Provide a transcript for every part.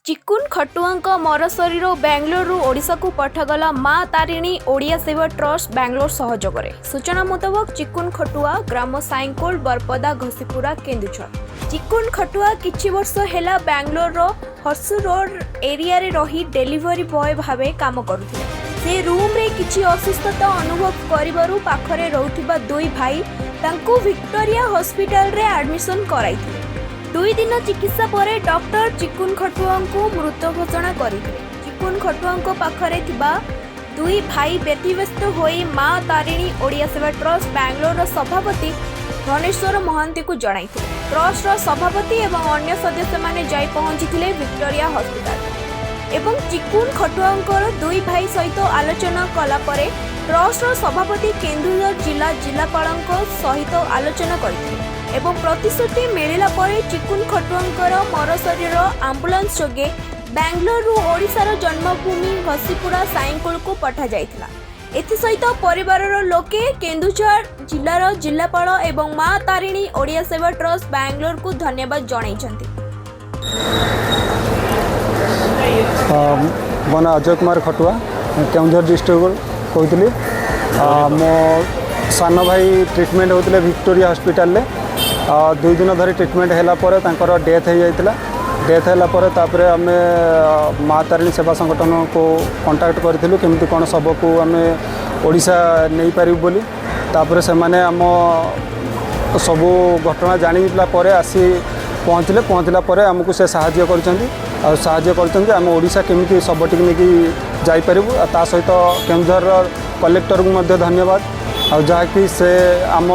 ଚିକୁନ ଖଟୁଆଙ୍କ ମରଶରୀର ବାଙ୍ଗାଲୋରରୁ ଓଡ଼ିଶାକୁ ପଠାଗଲା ମା ତାରିଣୀ ଓଡ଼ିଆ ସେବା ଟ୍ରଷ୍ଟ ବାଙ୍ଗାଲୋର ସହଯୋଗରେ। ସୂଚନା ମୁତାବକ, ଚିକୁନ ଖଟୁଆ, ଗ୍ରାମ ସାଇଙ୍କୋଲ, ବରପଦା, ଘସିପୁରା, କେନ୍ଦୁଝର। ଚିକୁନ ଖଟୁଆ କିଛି ବର୍ଷ ହେଲା ବାଙ୍ଗାଲୋରର ହରସୁର ରୋଡ ଏରିଆରେ ରହି ଡେଲିଭରି ବୟ ଭାବେ କାମ କରୁଥିଲେ। ସେ ରୁମ୍ରେ କିଛି ଅସୁସ୍ଥତା ଅନୁଭବ କରିବାରୁ ପାଖରେ ରହୁଥିବା ଦୁଇ ଭାଇ ତାଙ୍କୁ ଭିକ୍ଟୋରିଆ ହସ୍ପିଟାଲରେ ଆଡମିସନ କରାଇଥିଲେ। 2 ଦିନ ଚିକିତ୍ସା ପରେ ଡକ୍ଟର ଚିକୁନ ଖଟୁଆଙ୍କୁ ମୃତ ଘୋଷଣା କରିଥିଲେ। ଚିକୁନ ଖଟୁଆଙ୍କ ପାଖରେ ଥିବା ଦୁଇ ଭାଇ ବ୍ୟତିବ୍ୟସ୍ତ ହୋଇ ମା ତାରିଣୀ ଓଡ଼ିଆ ସେବା ଟ୍ରଷ୍ଟ ବାଙ୍ଗାଲୋରର ସଭାପତି ଧନେଶ୍ୱର ମହାନ୍ତିଙ୍କୁ ଜଣାଇଥିଲେ। ଟ୍ରଷ୍ଟର ସଭାପତି ଏବଂ ଅନ୍ୟ ସଦସ୍ୟମାନେ ଯାଇ ପହଞ୍ଚିଥିଲେ ଭିକ୍ଟୋରିଆ ହସ୍ପିଟାଲ ଏବଂ ଚିକୁନ ଖଟୁଆଙ୍କର ଦୁଇ ଭାଇ ସହିତ ଆଲୋଚନା କଲା ପରେ ଟ୍ରଷ୍ଟର ସଭାପତି କେନ୍ଦୁଝର ଜିଲ୍ଲା ଜିଲ୍ଲାପାଳଙ୍କ ସହିତ ଆଲୋଚନା କରିଥିଲେ ଏବଂ ପ୍ରତିଶ୍ରୁତି ମିଳିଲା ପରେ ଚିକୁନ ଖଟୁଆଙ୍କର ମରଶରୀର ଆମ୍ବୁଲାନ୍ସ ଯୋଗେ ବାଙ୍ଗାଲୋରରୁ ଓଡ଼ିଶାର ଜନ୍ମଭୂମି ଘସିପୁରା ସାଇଙ୍କୋଳକୁ ପଠାଯାଇଥିଲା। ଏଥିସହିତ ପରିବାରର ଲୋକେ କେନ୍ଦୁଝର ଜିଲ୍ଲାର ଜିଲ୍ଲାପାଳ ଏବଂ ମା ତାରିଣୀ ଓଡ଼ିଆ ସେବା ଟ୍ରଷ୍ଟ ବାଙ୍ଗାଲୋରକୁ ଧନ୍ୟବାଦ ଜଣାଇଛନ୍ତି। ମୋ ନାଁ ଅଜୟ କୁମାର ଖଟୁଆ, ମୁଁ କେଉଁଝର ଡିଷ୍ଟ୍ରିକ୍ଟରୁ କହୁଥିଲି। ମୋ ସାନ ଭାଇ ଟ୍ରିଟମେଣ୍ଟ ହେଉଥିଲେ ଭିକ୍ଟୋରିଆ ହସ୍ପିଟାଲରେ। 2 ଦିନ ଧରି ଟ୍ରିଟମେଣ୍ଟ ହେଲା ପରେ ତାଙ୍କର ଡେଥ୍ ହେଇଯାଇଥିଲା। ଡେଥ୍ ହେଲା ପରେ ତାପରେ ଆମେ ମା ତାରିଣୀ ସେବା ସଂଗଠନକୁ କଣ୍ଟାକ୍ଟ କରିଥିଲୁ, କେମିତି କ'ଣ ଶବକୁ ଆମେ ଓଡ଼ିଶା ନେଇପାରିବୁ ବୋଲି। ତାପରେ ସେମାନେ ଆମ ସବୁ ଘଟଣା ଜାଣିଲା ପରେ ଆସି ପହଞ୍ଚିଲେ। ପହଞ୍ଚିଲା ପରେ ଆମକୁ ସେ ସାହାଯ୍ୟ କରିଛନ୍ତି ଆଉ ସାହାଯ୍ୟ କରିଛନ୍ତି ଆମେ ଓଡ଼ିଶା କେମିତି ଶବଟିକୁ ନେଇକି ଯାଇପାରିବୁ। ଆଉ ତା ସହିତ କେନ୍ଦୁଝରର କଲେକ୍ଟରଙ୍କୁ ମଧ୍ୟ ଧନ୍ୟବାଦ। ଆଉ ଯାହାକି ସେ ଆମ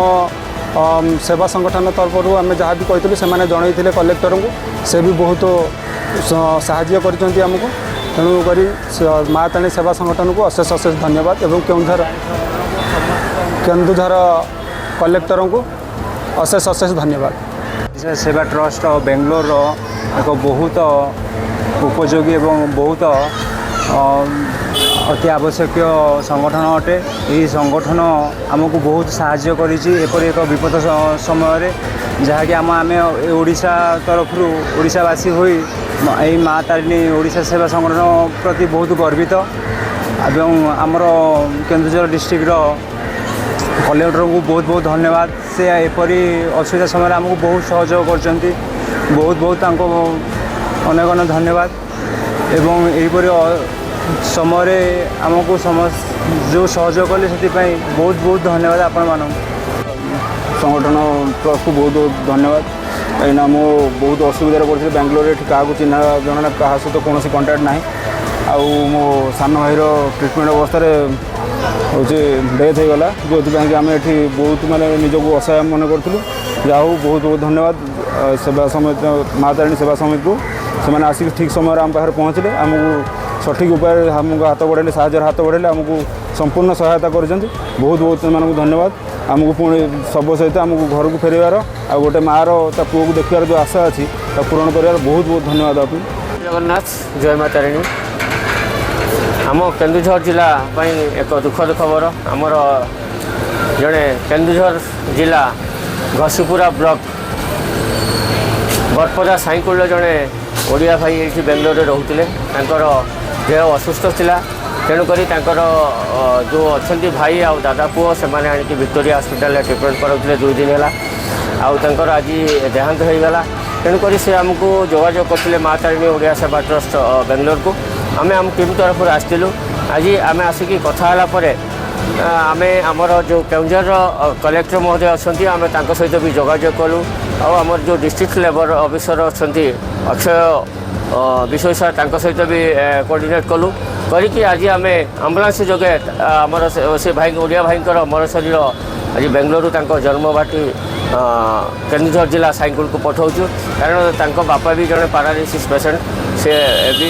ସେବା ସଂଗଠନ ତରଫରୁ ଆମେ ଯାହା ବି କହିଥିଲୁ, ସେମାନେ ଜଣାଇଥିଲେ କଲେକ୍ଟରଙ୍କୁ। ସେ ବି ବହୁତ ସାହାଯ୍ୟ କରିଛନ୍ତି ଆମକୁ। ତେଣୁକରି ମା ତାରିଣୀ ସେବା ସଂଗଠନକୁ ଅଶେଷ ଅଶେଷ ଧନ୍ୟବାଦ ଏବଂ କେନ୍ଦୁଝର କଲେକ୍ଟରଙ୍କୁ ଅଶେଷ ଅଶେଷ ଧନ୍ୟବାଦ। ଓଡ଼ିଶା ସେବା ଟ୍ରଷ୍ଟ ବେଙ୍ଗଲୋରର ଏକ ବହୁତ ଉପଯୋଗୀ ଏବଂ ବହୁତ ଅତି ଆବଶ୍ୟକୀୟ ସଂଗଠନ ଅଟେ। ଏହି ସଂଗଠନ ଆମକୁ ବହୁତ ସାହାଯ୍ୟ କରିଛି ଏପରି ଏକ ବିପଦ ସମୟରେ, ଯାହାକି ଆମେ ଓଡ଼ିଶା ତରଫରୁ ଓଡ଼ିଶାବାସୀ ହୋଇ ଏହି ମା ତାରିଣୀ ଓଡ଼ିଶା ସେବା ସଂଗଠନ ପ୍ରତି ବହୁତ ଗର୍ବିତ ଏବଂ ଆମର କେନ୍ଦୁଝର ଡିଷ୍ଟ୍ରିକ୍ଟର କଲେକ୍ଟରଙ୍କୁ ବହୁତ ବହୁତ ଧନ୍ୟବାଦ। ସେ ଏପରି ଅସୁବିଧା ସମୟରେ ଆମକୁ ବହୁତ ସହଯୋଗ କରିଛନ୍ତି। ବହୁତ ବହୁତ ତାଙ୍କୁ ଅନେକ ଅନେକ ଧନ୍ୟବାଦ ଏବଂ ଏହିପରି ସମୟରେ ଆମକୁ ସମସ୍ତ ଯେଉଁ ସହଯୋଗ କଲେ, ସେଥିପାଇଁ ବହୁତ ବହୁତ ଧନ୍ୟବାଦ ଆପଣମାନଙ୍କୁ। ସଂଗଠନ ଟ୍ରଷ୍ଟକୁ ବହୁତ ବହୁତ ଧନ୍ୟବାଦ, କାହିଁକିନା ମୁଁ ବହୁତ ଅସୁବିଧାରେ ପଡ଼ିଥିଲି ବାଙ୍ଗାଲୋରରେ। ଏଠି କାହାକୁ ଚିହ୍ନା ଜଣା ନା, କାହା ସହିତ କୌଣସି କଣ୍ଟାକ୍ଟ ନାହିଁ। ଆଉ ମୋ ସାନ ଭାଇର ଟ୍ରିଟମେଣ୍ଟ ଅବସ୍ଥାରେ ହେଉଛି ଡେଥ୍ ହେଇଗଲା, ଯେଉଁଥିପାଇଁ କି ଆମେ ଏଠି ବହୁତ ମାନେ ନିଜକୁ ଅସହାୟ ମନେ କରୁଥିଲୁ। ଯାହା ହଉ, ବହୁତ ବହୁତ ଧନ୍ୟବାଦ ସେବା ସମିତି, ମା ତାରିଣୀ ସେବା ସମିତିକୁ। ସେମାନେ ଆସିକି ଠିକ୍ ସମୟରେ ଆମ ପାଖରେ ପହଞ୍ଚିଲେ, ଆମକୁ ସଠିକ୍ ଉପାୟରେ ଆମକୁ ହାତ ବଢ଼ାଇଲେ, ସାହାଯ୍ୟର ହାତ ବଢ଼ାଇଲେ, ଆମକୁ ସମ୍ପୂର୍ଣ୍ଣ ସହାୟତା କରିଛନ୍ତି। ବହୁତ ବହୁତ ସେମାନଙ୍କୁ ଧନ୍ୟବାଦ। ଆମକୁ ପୁଣି ଶବ ସହିତ ଆମକୁ ଘରକୁ ଫେରିବାର ଆଉ ଗୋଟେ ମାଆର ତା ପୁଅକୁ ଦେଖିବାର ଯେଉଁ ଆଶା ଅଛି, ତାକୁ ପୂରଣ କରିବାର ବହୁତ ବହୁତ ଧନ୍ୟବାଦ ଆପଣଙ୍କୁ। ଜଗନ୍ନାଥ, ଜୟ ମା ତାରିଣୀ। ଆମ କେନ୍ଦୁଝର ଜିଲ୍ଲା ପାଇଁ ଏକ ଦୁଃଖଦ ଖବର। ଆମର ଜଣେ କେନ୍ଦୁଝର ଜିଲ୍ଲା ଘସିପୁରା ବ୍ଲକ ବରପଦା ସାଇଁକୁଳର ଜଣେ ଓଡ଼ିଆ ଭାଇ ଏଇଠି ବାଙ୍ଗାଲୋରରେ ରହୁଥିଲେ। ତାଙ୍କର ଦେହ ଅସୁସ୍ଥ ଥିଲା। ତେଣୁକରି ତାଙ୍କର ଯେଉଁ ଅଛନ୍ତି ଭାଇ ଆଉ ଦାଦା ପୁଅ, ସେମାନେ ଆଣିକି ଭିକ୍ଟୋରିଆ ହସ୍ପିଟାଲରେ ଟ୍ରିଟମେଣ୍ଟ କରାଉଥିଲେ 2 ଦିନ ହେଲା। ଆଉ ତାଙ୍କର ଆଜି ଦେହାନ୍ତ ହୋଇଗଲା। ତେଣୁକରି ସେ ଆମକୁ ଯୋଗାଯୋଗ କରିଥିଲେ ମା ତାରିଣୀ ଓଡ଼ିଆ ସେବା ଟ୍ରଷ୍ଟ ବାଙ୍ଗାଲୋରକୁ। ଆମେ ଆମ ଟିମ୍ ତରଫରୁ ଆସିଥିଲୁ। ଆଜି ଆମେ ଆସିକି କଥା ହେଲା ପରେ ଆମେ ଆମର ଯେଉଁ କେଉଁଝରର କଲେକ୍ଟର ମହୋଦୟ ଅଛନ୍ତି, ଆମେ ତାଙ୍କ ସହିତ ବି ଯୋଗାଯୋଗ କଲୁ। ଆଉ ଆମର ଯେଉଁ ଡିଷ୍ଟ୍ରିକ୍ଟ ଲେବର ଅଫିସର ଅଛନ୍ତି ଅକ୍ଷୟ ବିଷୟ ସାର୍, ତାଙ୍କ ସହିତ ବି କୋଅର୍ଡ଼ିନେଟ୍ କଲୁ। କରିକି ଆଜି ଆମେ ଆମ୍ବୁଲାନ୍ସ ଯୋଗେ ଆମର ସେ ଭାଇ, ଓଡ଼ିଆ ଭାଇଙ୍କର ମରଶରୀର ଆଜି ବେଙ୍ଗଲୋରରୁ ତାଙ୍କ ଜନ୍ମମାଟି କେନ୍ଦୁଝର ଜିଲ୍ଲା ସାଇଙ୍କୁଳକୁ ପଠାଉଛୁ। କାରଣ ତାଙ୍କ ବାପା ବି ଜଣେ ପାରାଲିସିସ୍ ପେସେଣ୍ଟ, ସେ ବି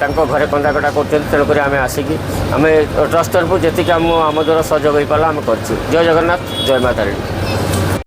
ତାଙ୍କ ଘରେ କନ୍ଦାକଟା କରୁଛନ୍ତି। ତେଣୁକରି ଆମେ ଆସିକି ଆମେ ଟ୍ରଷ୍ଟ ତରଫରୁ ଯେତିକି ଆମ ଦ୍ୱାରା ସହଯୋଗ ହୋଇପାରିଲା, ଆମେ କରିଛୁ। ଜୟ ଜଗନ୍ନାଥ, ଜୟ ମା ତାରିଣୀ।